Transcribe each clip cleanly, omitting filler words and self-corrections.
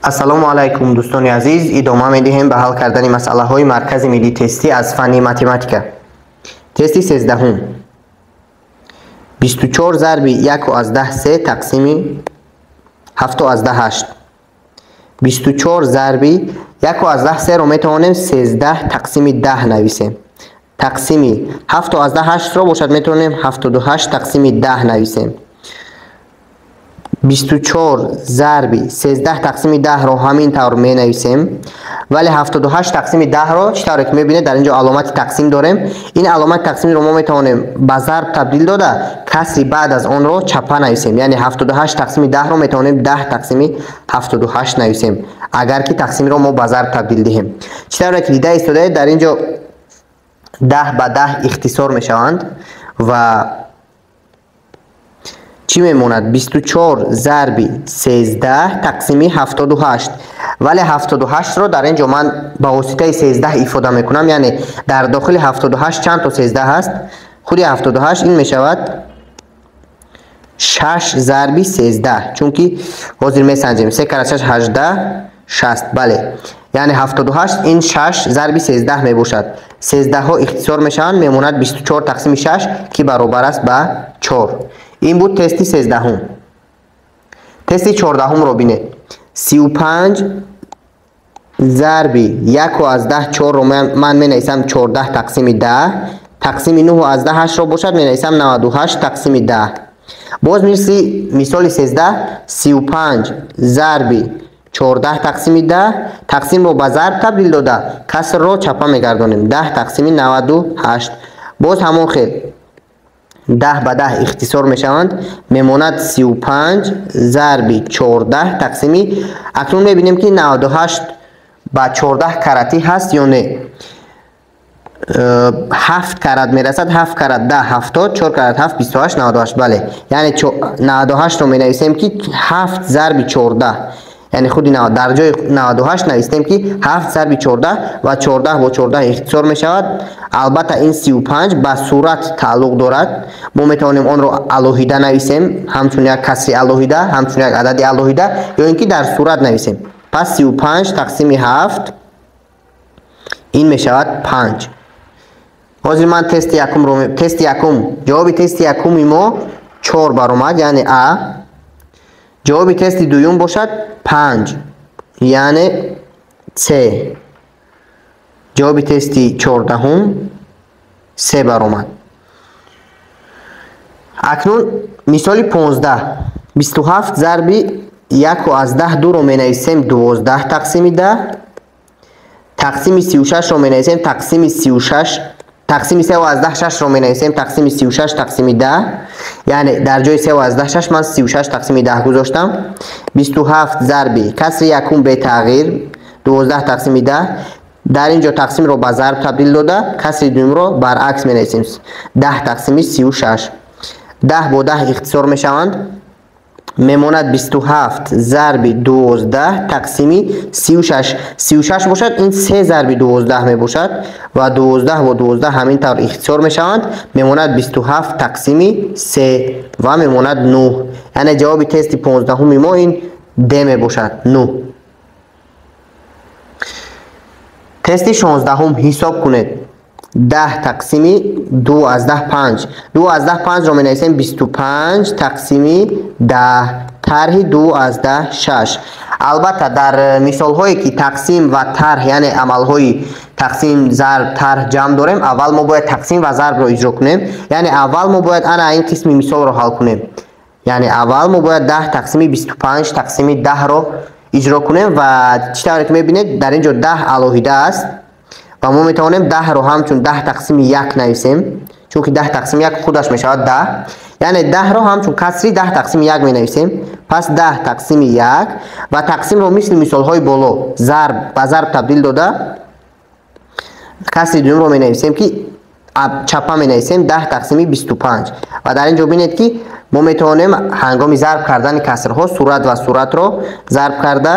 Ассалому алайкум, дӯстони азиз. Идома медиҳем ба ҳал кардани масъалаҳои Маркази миллии тестӣ аз фанни математика. Тести 13-ум. 24 зарби 1,3 тақсими 7,8. 24 зарби 1,3-ро метавонем 13 тақсими 10 нависем. Тақсими 7,8-ро бошад метавонем 78 тақсими 10 нависем. 24 зарби 13 тақсими 10-ро ҳамин тавр менависем, вале 78 тақсими 10-ро чӣ тавре ки мебинед, дар ин ҷо аломати тақсим дорем. Ин аломати тақсимро мо метавонем ба зарб табдил дода, касри баъд аз онро чапа нависем. Яъне 78 тақсими 10-ро метавонем 10 тақсими 78 нависем, агар ки тақсимро мо ба зарб табдил диҳем. Чӣ тавре ки дида истодаед, дар ин ҷо 10 ба 10 ихтисор мешаванд ва чӣ мемонад? 24 зарби 13 тақсими 78. Вале 78-ро дар ин ҷо ман ба воситаи 13 ифода мекунам, яъне дар дохили 78 чанд то 13 ҳаст? Худи 78 ин мешавад 6 зарби 13, чунки ҳозир месанҷем 3 карат 6 18 60. Бале, яъне 78 ин 6 зарби 13 мебошад. 13-ҳо ихтисор мешаванд, мемонад 24 тақсими 6, ки баробар аст ба 4. Ин буд тести 13-ум. Тести 14-умро бинед. 35 зарби 1,4-ро ман менависам 14 тақсими 10, тақсими 9,8-ро бошад менависам 98 тақсими 10. Боз мисли мисоли 13, 35 зарби 14 тақсими 10, тақсимро ба зарб табдил дода, касрро чапа мегардонем 10 тақсими 98. Боз ҳамон хел 10 ба 10 ихтисор мешаванд, мемонад 35 зарби 14 тақсими. Акнун мебинем, ки 98 ба 14 каратӣ ҳаст ё не. 7 карат мерасад, 7 карат 10 70, 4 карат 7 28, 98. Бале, яъне 98-ро менависем, ки 7 зарби 14, яъне худи дар ҷои 98 навистем, ки 7 зарби 14, ва 14 бо 14 ихтисор мешавад. Албатта, ин 35 ба сурат тааллуқ дорад, мо метавонем онро алоҳида нависем, ҳамчун як касри алоҳида, ҳамчун як адади алоҳида, ё ин ки дар сурат нависем. Пас 35 тақсими 7 ин мешавад 5. Ҳозир ман тести якумро, тести якум, ҷавоби тести якуми мо 4 баромад, яъне а. Ҷавоби тести дуюм бошад 5, яъне с. Ҷавоби тести 14-ум се баромад. Акнун мисоли 15. 27 зарби 1,2-ро менависем 12 тақсими 10, тақсими 36-ро менависем тақсими 36, тақсими 3,6-ро менависем тақсими 36 тақсими 10. Яъне дар ҷои 3,6 ман 36 тақсими 10 гузоштам. 27 зарби касри якум бетағйир 12 тақсими 10. Дар ин ҷо тақсимро ба зарб табдил дода, касри дуюмро баръакс менависем 10 тақсими 36. 10 бо 10 ихтисор мешаванд, мемонад 27 зарби 12 тақсими 36. 36 бошад ин 3 зарби 12 мебошад ва 12 бо 12 ҳамин тавр ихтисор мешаванд, мемонад 27 тақсими 3 ва мемонад 9. Яъне ҷавоби тести 15-уми мо ин д мебошад, 9. Тести 16-ум ҳисоб кунед. 10 тақсими 2,5. 2,5-ро менависем 25 тақсими 10 тарҳи 2,6. Албатта, дар мисолҳое ки тақсим ва тарҳ, яъне амалҳои тақсим, зарб, тарҳ, ҷамъ дорем, аввал мо бояд тақсим ва зарбро иҷро кунем. Яъне аввал мо бояд ана ин қисми мисолро ҳал кунем. Яъне аввал мо бояд 10 тақсими 25 тақсими 10-ро иҷро кунем ва чӣ тавре ки мебинед, дар ин ҷо 10 алоҳида аст ва мо метавонем 10-ро ҳамчун 10 тақсими 1 нависем, чунки 10 тақсими 1 худаш мешавад 10. Яъне 10-ро ҳамчун касри 10 тақсими 1 менависем. Пас 10 тақсими 1 ва тақсимро мисли мисолҳои боло зарб ба зарб табдил дода, касри дуюмро менависем, ки чапа менависем 10 тақсими 25. Ва дар ин ҷо бинед, ки мо метавонем ҳангоми зарб кардани касрҳо сурат ва суратро зарб карда,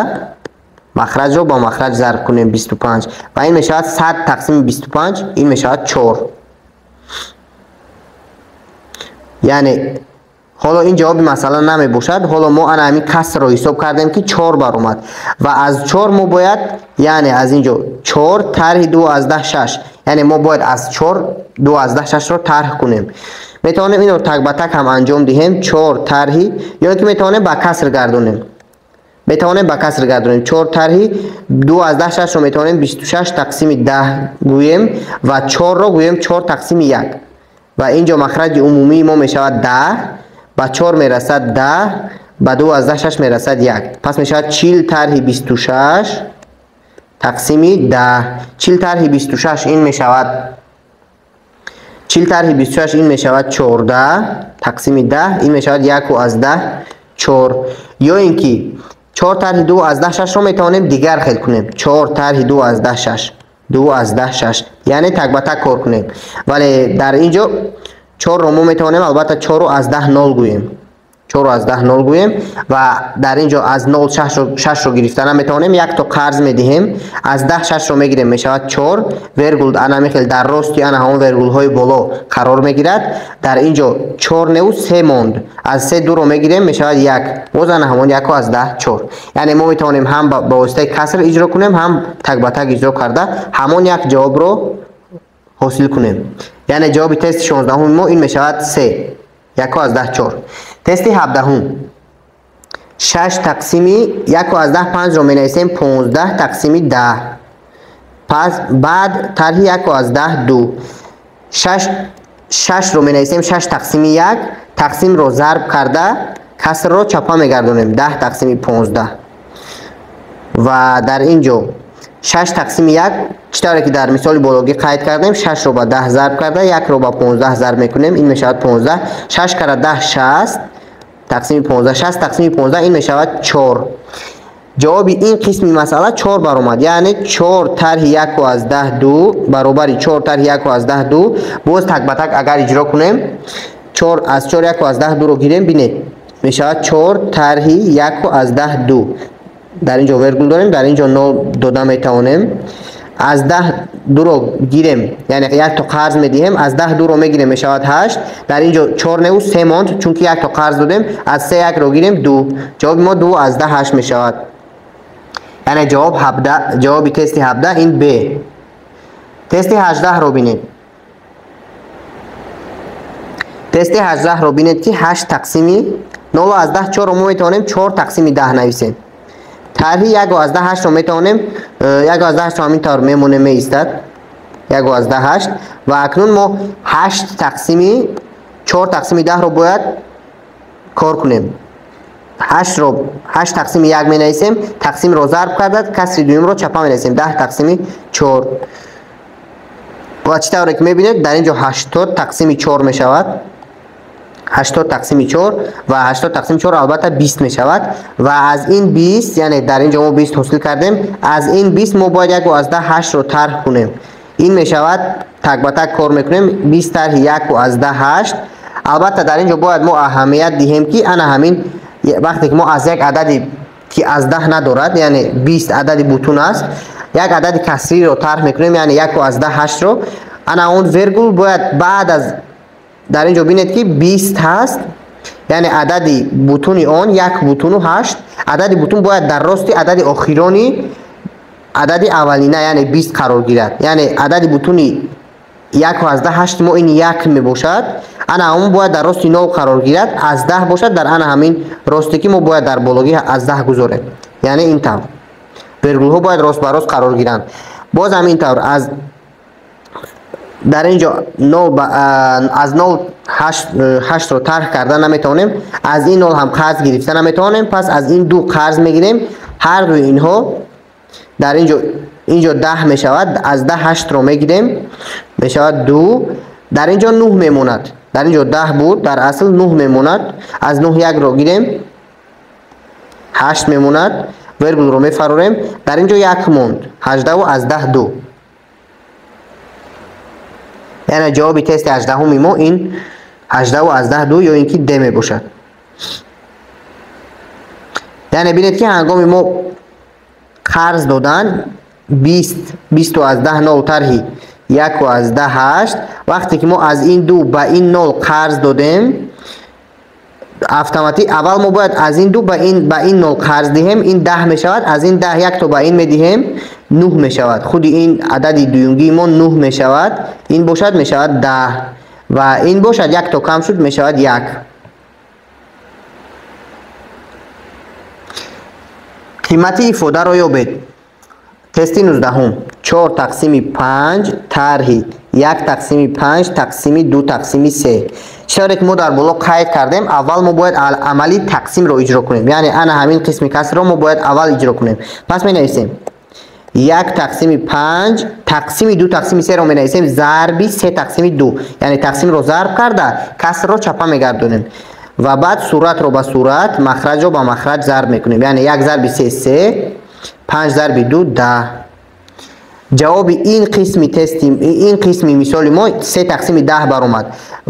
махраҷро бо махраҷ зарб кунем 25, ва ин мешавад 100 тақсими 25, ин мешавад 4. Яъне Ҳоло ин ҷавоби масъала намебошад. Ҳоло мо ана ҳамин касрро ҳисоб кардем, ки 4 баромад ва аз 4 мо бояд, яъне аз ин ҷо 4 тарҳи 2 аз 10 6, яъне мо бояд аз 4 2 аз 10 6-ро тарҳ кунем. Метавонем инро так ба так ҳам анҷом диҳем, 4 тарҳи, ё ки метавонем ба каср гардонем. Метавонем ба каср гардонем. 4 тарҳи 2 аз 10 6-ро метавонем 26 тақсими 10 гӯем ва 4-ро гӯем 4 тақсими 1. Ва ин ҷо махраҷи умумии мо мешавад 10, ба 4 мерасад 10, ба 2 аз 10 6 мерасад 1. Пас мешавад 40 тарҳи 26 тақсими 10. 40 тарҳи 26 ин мешавад 40 тарҳи 26 ин мешавад 14 тақсими 10, ин мешавад 1 аз 10 4. Ё ин ки 4 тарҳи 2 аз 10 6-ро метавонем дигар хел кунем. 4 тарҳи 2 аз 10 6, 2 аз 10 6, яъне так ба так кор кунем. Вале дар ин ҷо 4-ро мо метавонем албатта 4 аз 10 0 гӯем. 4 аз 10 0 гӯем ва дар ин ҷо аз 0 6-ро гирифта наметавонем, як то қарз медиҳем. Аз 10 6-ро мегирем, мешавад 4. Вергул ана михел дар рости ана ҳамон вергулҳои боло қарор мегирад. Дар ин ҷо 4 неу 3 монд. Аз 3 2-ро мегирем, мешавад 1. Боз ана ҳамон 1 аз 10 4. Яъне мо метавонем ҳам ба воситаи каср иҷро кунем, ҳам так ба так иҷро карда ҳамон як ҷавобро ҳосил кунем. Яъне ҷавоби тести 16 мо ин мешавад 3. 1 аз 10 4. Тести 17. 6 тақсими 1 аз 10 5-ро менависем, 15 тақсими 10. Пас баъд тарҳи 1 аз 10 2. 6-ро менависем, 6 тақсими 1, тақсимро зарб карда касрро чапа мегардонем, 10 тақсими 15. Ва дар ин ҷо 6 тақсими 1, чӣ тавре ки дар мисоли бологӣ қайд кардем, 6-ро ба 10 зарб карда 1-ро ба 15 зарб мекунем, ин мешавад 15. 6 кара 10 60 тақсими 15, 60 тақсими 15 ин мешавад 4. Ҷавоби ин қисми масъала 4 баромад. Яъне 4 тарҳи 1 аз 10 2 баробари 4 тарҳи 1 аз 10 2. Боз так ба так агар иҷро кунем, 4 аз 4 1 аз 10 2-ро гирем, бинед мешавад 4 тарҳи 1 аз 10 2. Дар ин ҷо вергул дорем, дар ин ҷо 0 дода метавонем. Аз 10 2-ро гирем, яъне як то қарз медиҳем, аз 10 2-ро мегирем, мешавад 8. Дар ин ҷо 4 неу 3 монд, чунки як то қарз додем. Аз 3 1-ро гирем 2. Ҷавоби мо 2 аз 10 8 мешавад. Яъне ҷавоб 17, ҷавоби тести 17 ин Б. Тести 18-ро бинед. Тести 18-ро бинед ки 8 тақсими 0 аз 10 4-ро мо метавонем 4 тақсими 10 нависем. Тарҳи 1 аз 10 8-ро метавонем 1 аз 10 8-ро ҳамин тавр мемонем, меистад 1 аз 10 8. Ва акнун мо 8 тақсими 4 тақсими 10-ро бояд кор кунем. 8-ро 8 тақсими 1 менависем, тақсимро зарб карда касри дуюмро чапа менависем, 10 тақсими 4. Ва чӣ тавре ки мебинед, дар ин ҷо 80 тақсими 4 мешавад. 80 тақсими 4 ва 80 тақсими 4 албатта 20 мешавад. Ва аз ин 20, яъне дар ин ҷо мо 20 ҳосил кардем, аз ин 20 мо бояд 1 аз 10 8-ро тарҳ кунем. Ин мешавад так ба так кор мекунем, 20 тарҳи 1 аз 10 8. Албатта дар ин ҷо бояд мо аҳамият диҳем, ки ана ҳамин вақте ки мо аз як адади ки аз 10 надорад, яъне 20 адади бутун аст, як адади касриро тарҳ мекунем, яъне 1 аз 10 8-ро, ана он вергул бояд баъд аз дар ин ҷо бинед ки 20 ҳаст, яъне адади бутуни он 1 бутуну 8, адади бутун бояд дар рости адади охирони адади аввалина, яъне 20 қарор гирад. Яъне адади бутуни 1 аз 10 8 мо ин 1 мебошад, ана ҳамон бояд дар рости 0 қарор гирад, аз 10 бошад дар ана ҳамин росте ки мо бояд дар бологӣ аз 10 гузорем. Яъне ин тавр вергулҳо бояд рост ба рост қарор гиранд. Боз ҳам ин тавр аз дар ин ҷо 0 аз 0 8-ро тарҳ карда наметавонем, аз ин 0 ҳам қарз гирифта наметавонем, пас аз ин 2 қарз мегирем. Ҳар дуи инҳо дар ин ҷо 10 мешавад, аз 10 8-ро мегирем, мешавад 2. Дар ин ҷо 9 мемонад. Дар ин ҷо 10 буд, дар асл 9 мемонад. Аз 9 1-ро гирем, 8 мемонад, вергулро мефарорем. Дар ин ҷо 1 монд, 18 аз 10 2. Яъне ҷавоби тести 18 мо ин 18 аз 10 2 ё ин ки Д мебошад. Яъне бинед ки ҳангоми мо қарз додан 20 аз 10 0 тарҳи 1 аз 10 8, вақте ки мо аз ин 2 ба ин 0 қарз додем, Автоматӣ аввал мо бояд аз ин 2 ба ин 0 қарз диҳем, ин 10 мешавад, аз ин 10 як то ба ин медиҳем, 9 мешавад. Худи ин адади дуюмгии мо 9 мешавад, ин бошад мешавад 10 ва ин бошад як то кам шуд мешавад 1. Қимати ифодаро ёбед. Тести 19. 4 тақсими 5 тарҳи 1 тақсими 5 тақсими 2 тақсими 3. Чӣ тавре ки мо дар боло қайд кардем, аввал мо бояд амали тақсимро иҷро кунем. Яъне ана ҳамин қисми касрро мо бояд аввал иҷро кунем. Пас менависем 1 тақсими 5 тақсими 2 тақсими 3-ро менависем зарби 3 тақсими 2. Яъне тақсимро зарб карда касрро чапа мегардонем ва баъд суратро ба сурат, махраҷро ба махраҷ зарб мекунем. Яъне 1 зарби 3 3, 5 зарби 2 10. Ҷавоби ин қисми тести ин қисми мисоли мо 3 тақсими 10 баромад.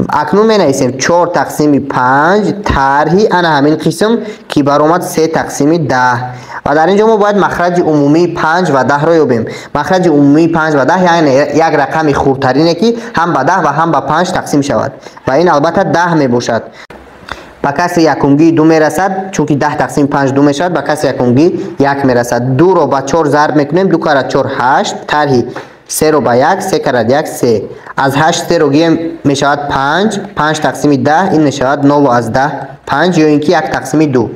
Акнун менависем 4 тақсими 5 тарҳи ана ҳамин қисм ки баромад 3 тақсими 10. Ва дар ин ҷо мо бояд махраҷи умумии 5 ва 10-ро ёбем. Махраҷи умумии 5 ва 10 яъне як рақами хурдтарине ки ҳам ба 10 ва ҳам ба 5 тақсим шавад. Ва ин албатта 10 мебошад. Ба касри якумгии 2 мерасад, чунки 10 тақсими 5 2 мешавад, ба касри якумгӣ 1 мерасад. 2-ро ба 4 зарб мекунем, 2 карат 4 8, тарҳи 3-ро ба 1, 3 карат 1 3. Аз 8 3-ро гирем мешавад 5, 5 тақсими 10 ин мешавад 0 аз 10 5 ё ин ки 1 тақсими 2.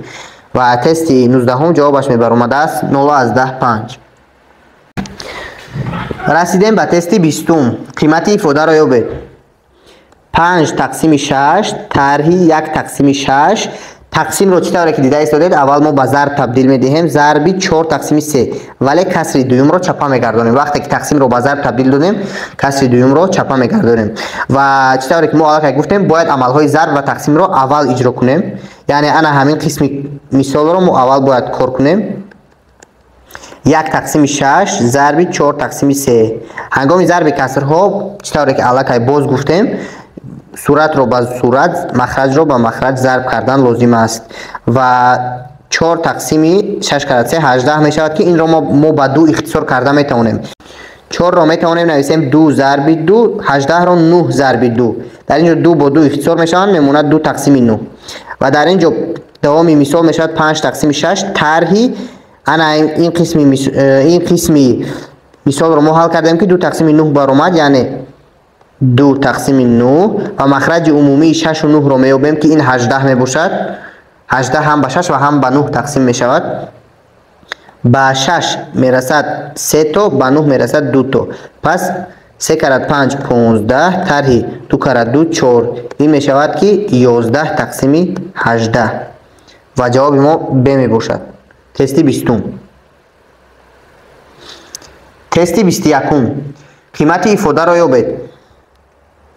Ва тести 19 ҷавобаш мебаромадааст 0 аз 10 5. Расидем ба тести 20. Қимати ифодаро ёбед. 5 тақсими 6 тарҳи 1 тақсими 6. Тақсимро чӣ тавре ки дида истодед, аввал мо ба зарб табдил медиҳем, зарби 4 тақсими 3, вале касри дуюмро чапа мегардонем. Вақте ки тақсимро ба зарб табдил додем, касри дуюмро чапа мегардонем. Ва чӣ тавре ки мо аллакай гуфтем, бояд амалҳои зарб ва тақсимро аввал иҷро кунем. Яъне ана ҳамин қисми мисолро мо аввал бояд кор кунем. 1 тақсими 6 зарби 4 тақсими 3. Ҳангоми зарби касрҳо чӣ тавре ки аллакай боз гуфтем, суратро ба сурат, махраҷро ба махраҷ зарб кардан лозим аст. Ва 4 тақсими 6 карат 3 18 мешавад ки инро мо ба 2 ихтисор карда метавонем. 4-ро метавонем нависем 2 зарби 2, 18-ро 9 зарби 2. Дар ин ҷо 2 бо 2 ихтисор мешаванд, мемонад 2 тақсими 9. Ва дар ин ҷо давоми мисол мешавад 5 тақсими 6 тарҳи ана ин қисми мисолро мо ҳал кардем ки 2 тақсими 9 баромад, яъне 2 тақсими 9 ва махраҷи умумии 6 ва 9-ро меёбем ки ин 18 мебошад. 18 ҳам ба 6 ва ҳам ба 9 тақсим мешавад. Ба 6 мерасад 3 то, ба 9 мерасад 2 то. Пас 3 карат 5 15, тарҳи 2 карат 2 4. Ин мешавад ки 11 тақсими 18 ва ҷавоби мо Б мебошад. Тести 20. Тести 21. Қимати ифодаро ёбед.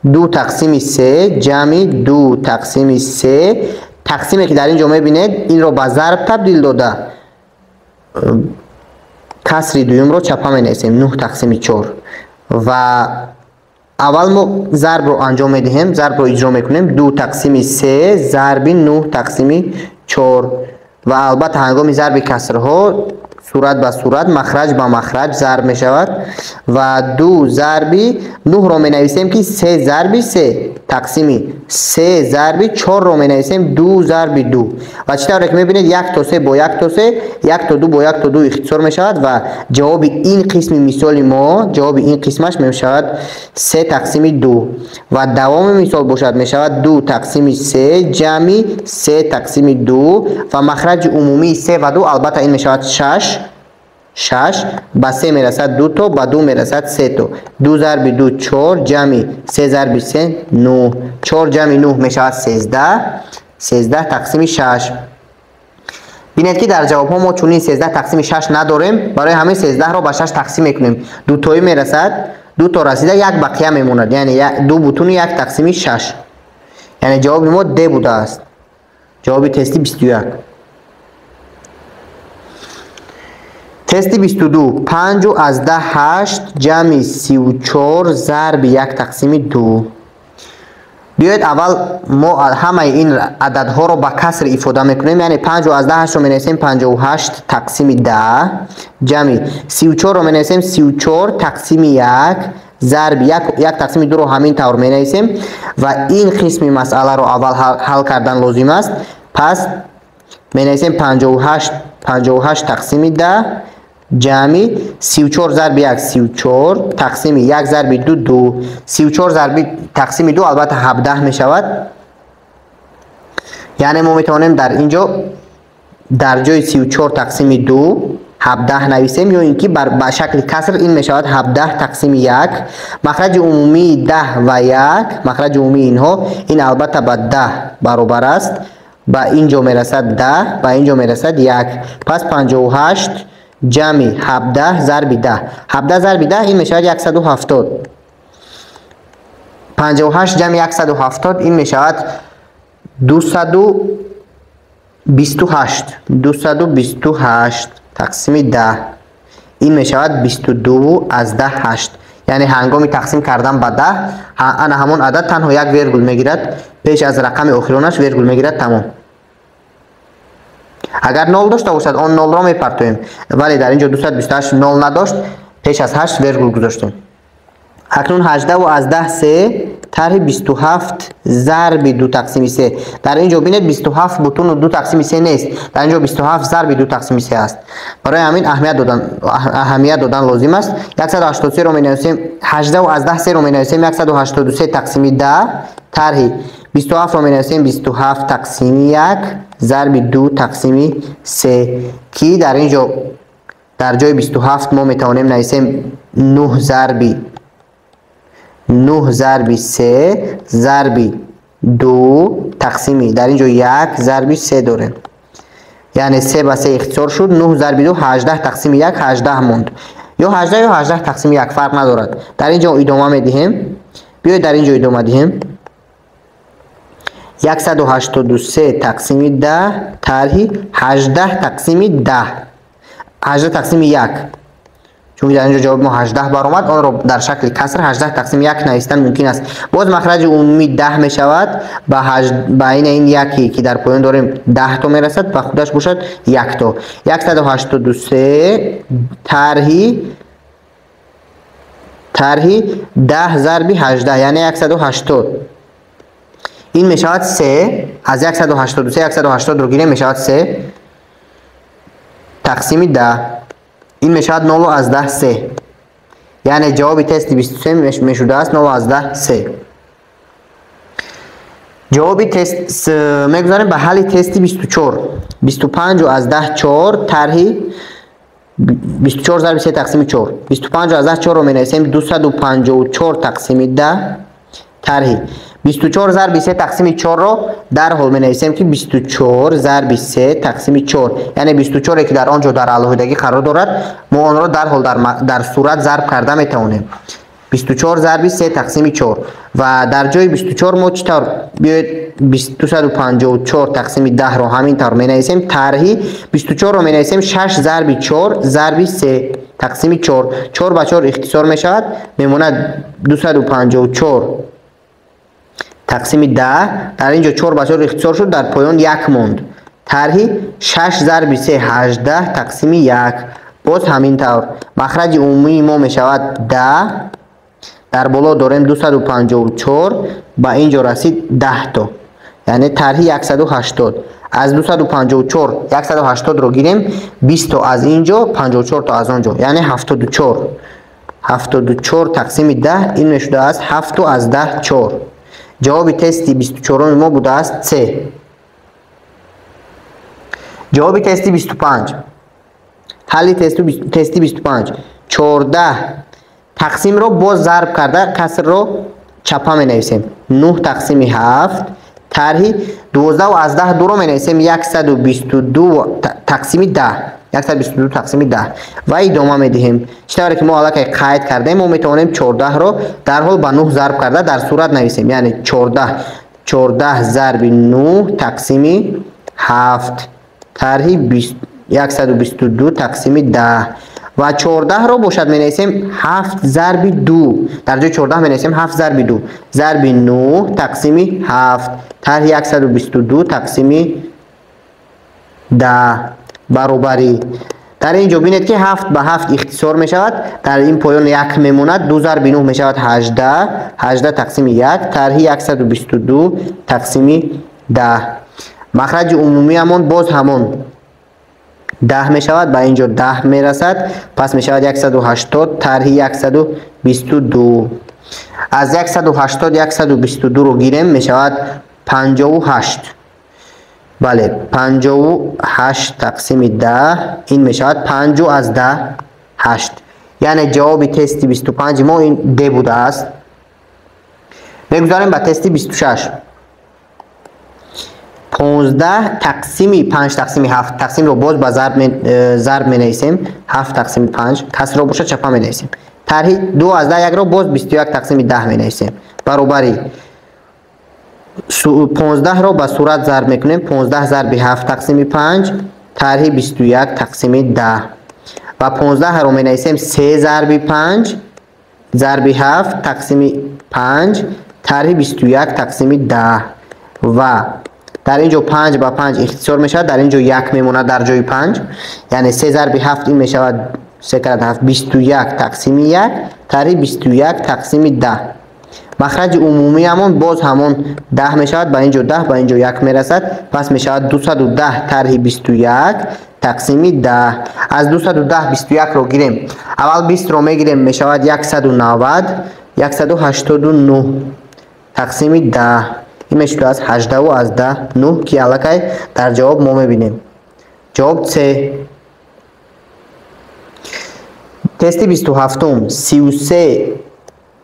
2 тақсими 3 ҷамъи 2 тақсими 3. Тақсиме ки дар ин ҷо мебинед, инро ба зарб табдил дода касри дуюмро чапа менависем 9 тақсими 4. Ва аввал мо зарбро анҷом медиҳем, зарбро иҷро мекунем 2 тақсими 3 зарби 9 тақсими 4. Ва албатта ҳангоми зарби касрҳо сурат ба сурат, махраҷ ба махраҷ зарб мешавад ва 2 зарби 9-ро менависем ки 3 зарби 3 тақсими 3 зарби 4-ро менависем 2 зарби 2. Ва чӣ тавре ки мебинед, 1 то 3 бо 1 то 3, 1 то 2 бо 1 то 2 ихтисор мешавад ва ҷавоби ин қисми мисоли мо, ҷавоби ин қисмаш мешавад 3 тақсими 2. Ва давоми мисол бошад мешавад 2 тақсими 3 ҷамъи 3 тақсими 2 ва махраҷи умумии 3 ва 2 албатта ин мешавад 6. 6 ба 3 мерасад 2 то, ба 2 мерасад 3 то. 2 зарби 2 4 ҷамъи 3 зарби 3 9. 4 ҷамъи 9 мешавад 13. 13 тақсими 6. Бинед ки дар ҷавобҳо мо чунин 13 тақсими 6 надорем, барои ҳамин 13-ро ба 6 тақсим мекунем. Дутоӣ мерасад, 2 то расида 1 бақия мемонад, яъне 2 бутуни 1 тақсими 6. Яъне ҷавоби мо Д будааст. Ҷавоби тести 21. Тести 22. 5 аз 10 8 ҷамъи 34 зарби 1 тақсими 2. Биёед аввал мо ҳамаи ин ададҳоро ба каср ифода мекунем, яъне 5 аз 10 8-ро менависем 58 тақсими 10 ҷамъи 34-ро менависем 34 тақсими 1 зарби 1 тақсими 2-ро ҳамин тавр менависем ва ин қисми масъаларо аввал ҳал кардан лозим аст. Пас менависем 58 тақсими 10 ҷамъи 34 зарби 1 34 тақсими 1 зарби 2 2. 34 зарби тақсими 2 албатта 17 мешавад. Яъне мо метавонем дар ин ҷо дар ҷои 34 тақсими 2 17 нависем ё ин ки ба шакли каср ин мешавад 17 тақсими 1. Махраҷи умумии 10 ва 1, махраҷи умумии инҳо ин албатта ба 10 баробар аст. Ба ин ҷо мерасад 10, ба ин ҷо мерасад 1. Пас 58 ҷамъи 17 зарби 10. 17 зарби 10 ин мешавад 170. 58 ҷамъи 170 ин мешавад 228. 228 тақсими 10 ин мешавад 22 аз 10 8. Яъне ҳангоми тақсим кардан ба 10 ана ҳамон адад танҳо як вергул мегирад, пеш аз рақами охиронаш вергул мегирад, тамом. Агар 0 дошта бошад, он 0-ро мепартоем, вале дар ин ҷо 228 0 надошт, пеш аз 8 вергул гузоштем. Акнун 18 аз 10 3 тарҳи 27 зарби 2 тақсими 3. Дар ин ҷо бинед 27 бутуну 2 тақсими 3 нест. Дар ин ҷо 27 зарби 2 тақсими 3 аст. Барои ҳамин аҳамият додан лозим аст. 183-ро менависем, 18 аз 10 3-ро менависем, 183 тақсими 10 тарҳи 27-ро менависем, 27 тақсими 1 зарби 2 тақсими 3, ки дар ин ҷо дар ҷои 27 мо метавонем нависем 9 зарби 9 зарби 3 зарби 2 тақсими дар ин ҷо 1 зарби 3 дорем. Яъне 3 ба 3 ихтисор шуд, 9 зарби 2 18 тақсими 1 18 монд. Ё 18 ё 18 тақсими 1 фарқ надорад. Дар ин ҷо идома медиҳем. Биёед дар ин ҷо идома диҳем. 183 тақсими 10 тарҳи 18 тақсими 10. 18 тақсими 1. Чунки дар ин ҷо ҷавоби мо 18 баромад, онро дар шакли каср 18 тақсими 1 навистан мумкин аст. Боз махраҷи умумӣ 10 мешавад, ба ин яке ки дар поён дорем 10 то мерасад, ба худаш бошад 1 то. 183 тарҳи 10 зарби 18, яъне 180. Ин мешавад 3, аз 183 180-ро гирем мешавад 3 тақсими 10. Ин мешавад 0 аз 10 3. Яъне ҷавоби тести 23 мешудааст 0 аз 10 3. Ҷавоби тест мегузарем ба ҳалли тести 24. 25 аз 10 4 тарҳи 24 зарби 3 тақсими 4. 25 аз 10 4-ро менависем 254 тақсими 10 тарҳи 24 зарби 3 тақсими 4-ро дарҳол менависем ки 24 зарби 3 тақсими 4. Яъне 24-е ки дар он ҷо дар алоҳидагӣ қарор дорад, мо онро дарҳол дар сурат зарб карда метавонем. 24 зарби 3 тақсими 4 ва дар ҷои 24 мо чӣ тавр биёед 254 тақсими 10-ро ҳамин тавр менависем. Тарҳи 24-ро менависем 6 зарби 4 зарби 3 тақсими 4. 4 ба 4 ихтисор мешавад, мемонад 254 тақсими 10. Дар ин ҷо 4 ба 4 ихтисор шуд, дар поён 1 монд. Тарҳи 6 зарби 3 18 тақсими 1. Боз ҳамин тавр махраҷи умумии мо мешавад 10. Дар боло дорем 254, ба ин ҷо расид 10 то. Яъне тарҳи 180. Аз 254 180-ро гирем, 20 то аз ин ҷо, 54 то аз он ҷо, яъне 74. 74 тақсими 10 ин мешудааст 7 аз 10 4. Ҷавоби тести 24-уми мо будааст С. Ҷавоби тести 25. Ҳалли тести 25. 14 тақсимро боз зарб карда касрро чапа менависем. 9 тақсими 7 тарҳи 12 аз 10 2-ро менависем 122 тақсими 10. 122 тақсими 10 ва идома медиҳем. Чӣ тавре ки мо аллакай қайд кардем, мо метавонем 14-ро дарҳол ба 9 зарб карда дар сурат нависем. Яъне 14 зарби 9 тақсими 7 тарҳи 122 тақсими 10 ва 14-ро бошад менависем 7 зарби 2. Дар ҷои 14 менависем 7 зарби 2 зарби 9 тақсими 7 тарҳи 122 тақсими 10 баробарӣ. Дар ин ҷо бинед, ки 7 ба 7 ихтисор мешавад, дар ин поён 1 мемонад, 2 зарби 9 мешавад 18, 18 тақсими 1, тарҳи 122 тақсими 10. Махраҷи умумиамон боз ҳамон 10 мешавад, ба ин ҷо 10 мерасад, пас мешавад 180 тарҳи 122. Аз 180 122-ро гирем, мешавад 58. Бале, 58 тақсими 10 ин мешавад 5 аз 10 8. Яъне ҷавоби тести 25 мо ин Д будааст. Мегузарем ба тести 26. 15 тақсими 5 тақсими 7, тақсимро боз ба зарб менависем, 7 тақсими 5, касрро бошад чапа менависем. Тарҳи 2 аз 10 1-ро боз 21 тақсими 10 менависем. Баробари 15-ро ба сурат зарб мекунем, 15 зарби 7 тақсими 5, тарҳи 21 тақсими 10. Ва 15-ро менависем 3 зарби 5 зарби 7 тақсими 5, тарҳи 21 тақсими 10. Ва дар ин ҷо 5 ба 5 ихтисор мешавад, дар ин ҷо 1 мемонад дар ҷои 5, яъне 3 зарби 7 ин мешавад 3 карат 7, 21 тақсими 1, тарҳи 21 тақсими 10. Махраҷи умумиамон боз ҳамон 10 мешавад, ба ин ҷо 10, ба ин ҷо 1 мерасад, пас мешавад 210 тарҳи 21 тақсими 10. Аз 210 21-ро гирем, аввал 20-ро мегирем, мешавад 190, 189 тақсими 10. Ин мешавад 18 аз 10 9, ки аллакай дар ҷавоб мо мебинем. Ҷавоб С. Тести 27-ум 33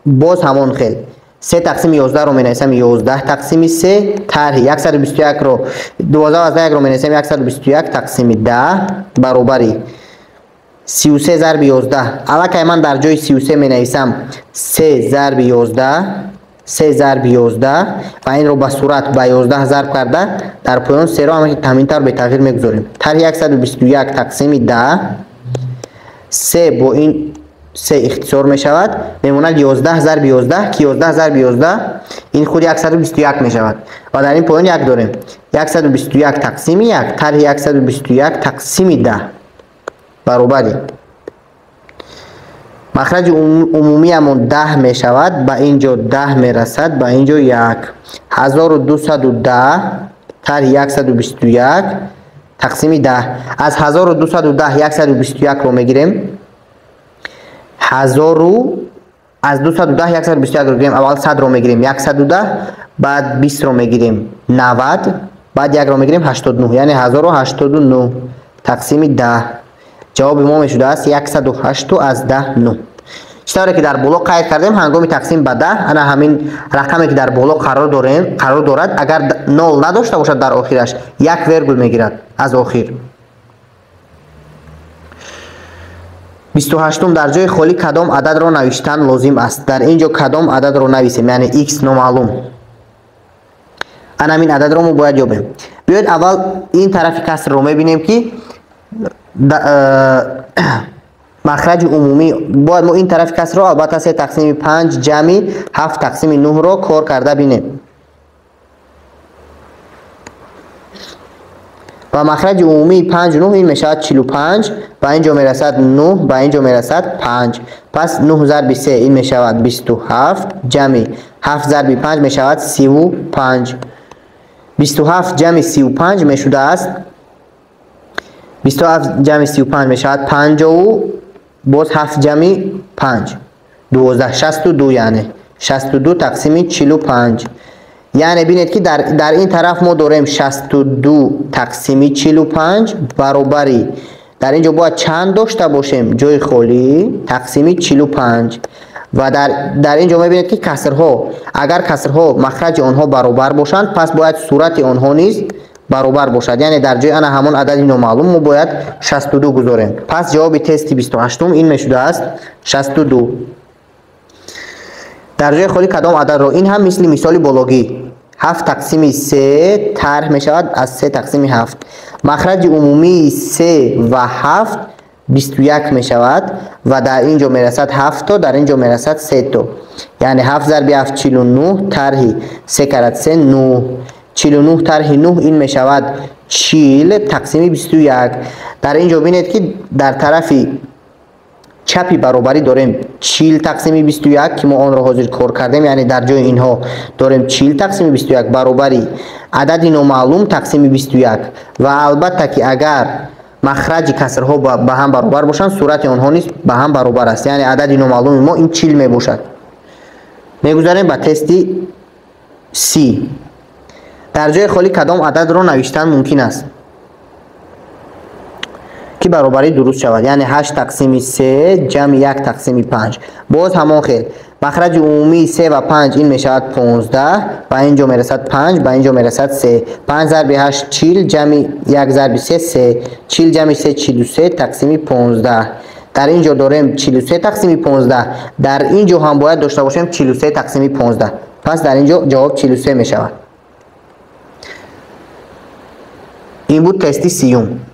боз ҳамон хел 3 тақсими 11-ро менависам, 11 тақсими 3, тарҳи 121-ро 12 аз 1-ро менависам, 121 тақсими 10 баробари 33 зарби 11. Аллакай ман дар ҷои 33 менависам 3 зарби 11, 3 зарби 11 ва инро ба сурат ба 11 зарб карда дар поён 3-ро ҳамин тавр бетағйир мегузорем. Тарҳи 121 тақсими 10, 3 бо ин 3 ихтисор мешавад, мемонад 11 зарби 11, ки 11 зарби 11 ин худ 121 мешавад ва дар ин поён 1 дорем. 121 тақсими 1, тарҳи 121 тақсими 10 баробари махраҷи умумиамон 10 мешавад, ба ин ҷо 10 мерасад, ба ин ҷо 1. 1210 тарҳи 121 тақсими 10. Аз 1210 121-ро мегирем, аз 210 121-ро гирем, аввал 100-ро мегирем 110, баъд 20-ро мегирем 90, баъд 1-ро мегирем 89, яъне 1089 тақсими 10. Ҷавоби мо мешудааст 108 аз 10 9. Чӣ тавре ки дар боло қайд кардем, ҳангоми тақсим ба 10 ана ҳамин рақаме ки дар боло қарор дорад, агар 0 надошта бошад дар охираш 1 вергул мегирад аз охир. 28-ум дар ҷои холӣ кадом ададро навиштан лозим аст? Дар ин ҷо кадом ададро нависем, яъне x номаълум. Ана ҳамин ададро мо бояд ёбем. Биёед аввал ин тарафи касрро мебинем, ки махраҷи умумӣ бояд мо ин тарафи касрро албатта 3 тақсими 5 ҷамъи 7 тақсими 9-ро кор карда бинем. Ва махраҷи умумии 5 9 ин мешавад 45, ба ин ҷо мерасад 9, ба ин ҷо мерасад 5. Пас 9 зарби 3 ин мешавад 27, ҷамъи 7 зарби 5 мешавад 35. 27 ҷамъи 35 мешудааст 27 ҷамъи 35 мешавад 50, боз 7 ҷамъи 5 12, 62, яъне 62 тақсими 45. Яъне бинед, ки дар ин тараф мо дорем 62 тақсими 45 баробари дар ин ҷо бояд чанд дошта бошем? Ҷои холӣ тақсими 45. Ва дар ин ҷо мебинед, ки касрҳо, агар касрҳо махраҷи онҳо баробар бошанд, пас бояд сурати онҳо низ баробар бошад. Яъне дар ҷои ана ҳамон адади номаълум мо бояд 62 гузорем. Пас ҷавоби тести 28-ум ин мешудааст 62. Дар ҷои холӣ кадом ададро? Ин ҳам мисли мисоли бологӣ 7 тақсими 3 тарҳ мешавад аз 3 тақсими 7. Махраҷи умумии 3 ва 7 21 мешавад ва дар ин ҷо мерасад 7 то, дар ин ҷо мерасад 3 то. Яъне 7 зарби 7 49, тарҳи 3 карат 3 9. 49 тарҳи 9 ин мешавад 40 тақсими 21. Дар ин ҷо бинед, ки дар тарафи чапи баробарӣ дорем 40 тақсими 21, ки мо онро ҳозир кор кардем, яъне дар ҷои инҳо дорем 40 тақсими 21 баробари адади номаълум тақсими 21. Ва албатта, ки агар махраҷи касрҳо ба ҳам баробар бошанд, сурати онҳо низ ба ҳам баробар аст, яъне адади номаълуми мо ин 40 мебошад. Мегузарем ба тести 30. Дар ҷои холӣ кадом ададро навиштан мумкин аст, ки баробарӣ дуруст шавад? Яъне 8 тақсими 3 ҷамъи 1 тақсими 5. Боз ҳамон хел, махраҷи умумии 3 ва 5 ин мешавад 15, ба ин ҷо мерасад 5, ба ин ҷо мерасад 3. 5 зарби 8 40, ҷамъи 1 зарби 3 3, 40 ҷамъи 3 43 тақсими 15. Дар ин ҷо дорем 43 тақсими 15, дар ин ҷо ҳам бояд дошта бошем 43 тақсими 15. Пас дар ин ҷо ҷавоб 43 мешавад. Ин буд тести 30-юм.